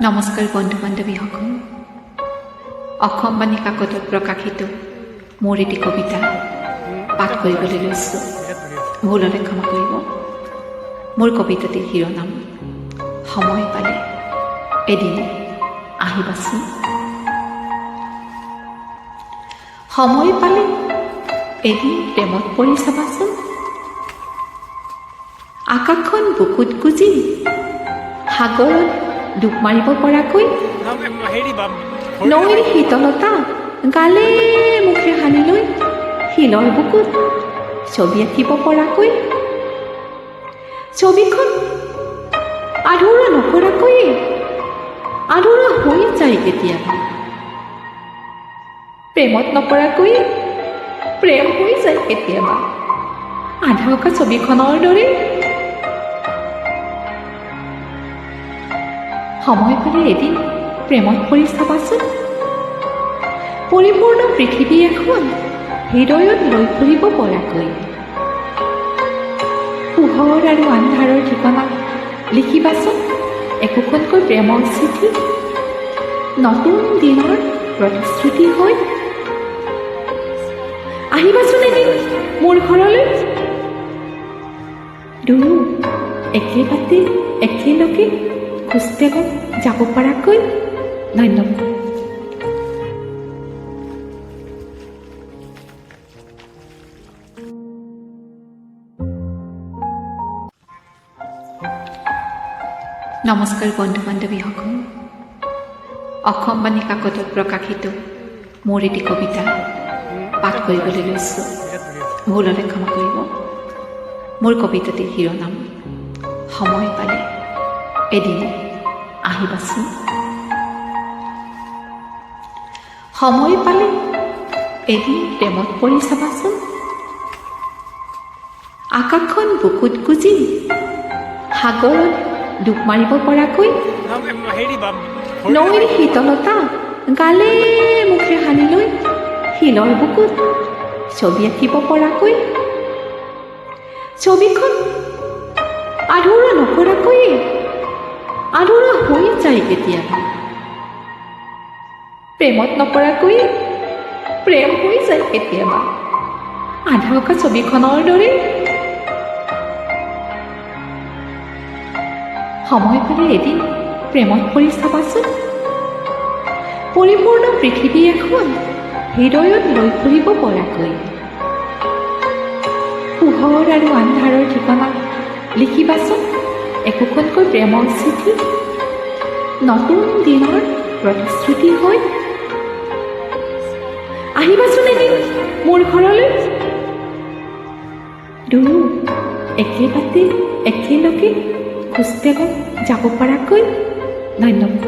নমস্কাৰ বন্ধু বান্ধৱীসকল, অসম বাণী কাকতত প্ৰকাশিত মোৰ এটি কবিতা পাঠ কৰিবলৈ লৈছোঁ। ভুল হ'লে ক্ষমা কৰিব। মোৰ কবিতাটিৰ শিৰোনাম সময় পালে এদিন আহিবাচোন। সময় পালে এদিন প্ৰেমত পৰি চাবাচোন। আকাশখন বুকুত গুজি সাগৰত ডুব মাৰিব পৰাকৈ, নৈৰ শীতলতা গালে মুখে সানি লৈ শিলৰ বুকুত ছবি আঁকিব পৰাকৈ, ছবিখন আধৰুৱা নকৰাকৈয়ে আধৰুৱা হৈ যায় কেতিয়াবা। প্ৰেমত নপৰাকৈয়ে প্ৰেম হৈ যায় কেতিয়াবা, আধা অঁকা ছবিখনৰ দৰে। সময় পালে এদিন প্ৰেমত পৰি চাবাচোন। পৰিপূৰ্ণ পৃথিৱী এখন হৃদয়ত লৈ ফুৰিব পৰাকৈ, পোহৰ আৰু আন্ধাৰৰ ঠিকনা লিখিবাচোন একোখনকৈ প্ৰেমৰ চিঠি, নতুন দিনৰ প্ৰতিশ্ৰুতি হৈ। আহিবাচোন এদিন মোৰ ঘৰলৈ, দুয়ো একে বাটে একেলগে খোজ পেলাই যাব পৰাকৈ। ধন্যবাদ। নমস্কাৰ বন্ধু বান্ধৱীসকল, অসম বাণী কাকতত প্ৰকাশিত মোৰ এটি কবিতা পাঠ কৰিবলৈ লৈছোঁ। ভুল হ'লে ক্ষমা কৰিব। মোৰ কবিতাটিৰ শিৰোনাম সময় পালে এদিন আহিবাচোন। সময় পালে এদিন প্ৰেমত পৰি চাবাচোন। আকাশখন বুকুত গুজি সাগৰত ডুব মাৰিব পৰাকৈ, নৈৰ শীতলতা গালে মুখে সানি লৈ শিলৰ বুকুত ছবি আঁকিব পৰাকৈ, ছবিখন আধৰুৱা নকৰাকৈয়ে আধৰুৱা হৈ যায় কেতিয়াবা। প্ৰেমত নপৰাকৈয়ে প্ৰেম হৈ যায় কেতিয়াবা, আধা অঁকা ছবিখনৰ দৰে। সময় পালে এদিন প্ৰেমত পৰি চাবাচোন। পৰিপূৰ্ণ পৃথিৱী এখন হৃদয়ত লৈ ফুৰিব পৰাকৈ, পোহৰ আৰু আন্ধাৰৰ ঠিকনা লিখিবাচোন একোখনকৈ প্ৰেমৰ চিঠি, নতুন দিনৰ প্ৰতিশ্ৰুতি হৈ। আহিবাচোন এদিন মোৰ ঘৰলৈ, দুয়ো একে বাটে একেলগে খোজ পেলাই যাব পৰাকৈ। ধন্যবাদ।